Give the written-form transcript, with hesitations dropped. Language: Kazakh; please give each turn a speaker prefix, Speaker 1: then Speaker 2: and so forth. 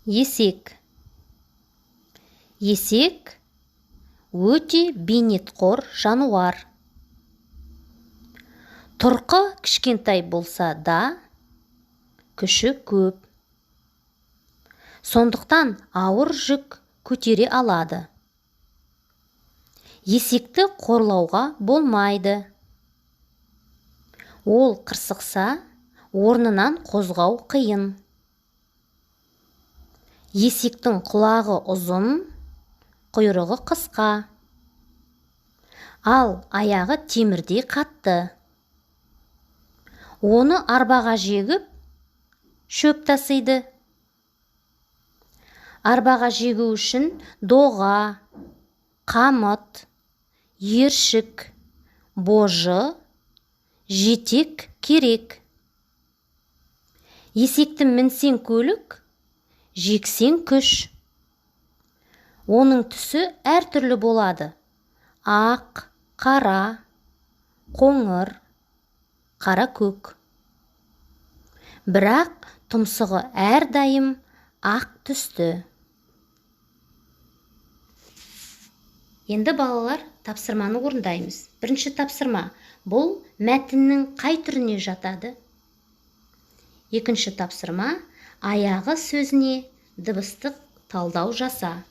Speaker 1: Есек. Есек өте бейнетқор жануар. Тұрқы кішкентай болса да, күші көп. Сондықтан ауыр жүк көтере алады. Есекті қорлауға болмайды. Ол қырсықса, орнынан қозғау қиын. Есектің құлағы ұзын, құйрығы қысқа. Ал аяғы темірдей қатты. Оны арбаға жегіп, шөп тасиды. Арбаға жегу үшін доға, қамыт, ершік, божы, жетек керек. Есекті мінсең көлік, жексең күш. Оның түсі әртүрлі болады. Ақ, қара, қоңыр, қара көк. Бірақ тұмсығы әрдайым ақ түсті. Енді балалар тапсырманы орындаймыз. Бірінші тапсырма. Бұл мәтіннің қай түріне жатады? Екінші тапсырма. Аяғы сөзіне дыбыстық талдау жаса.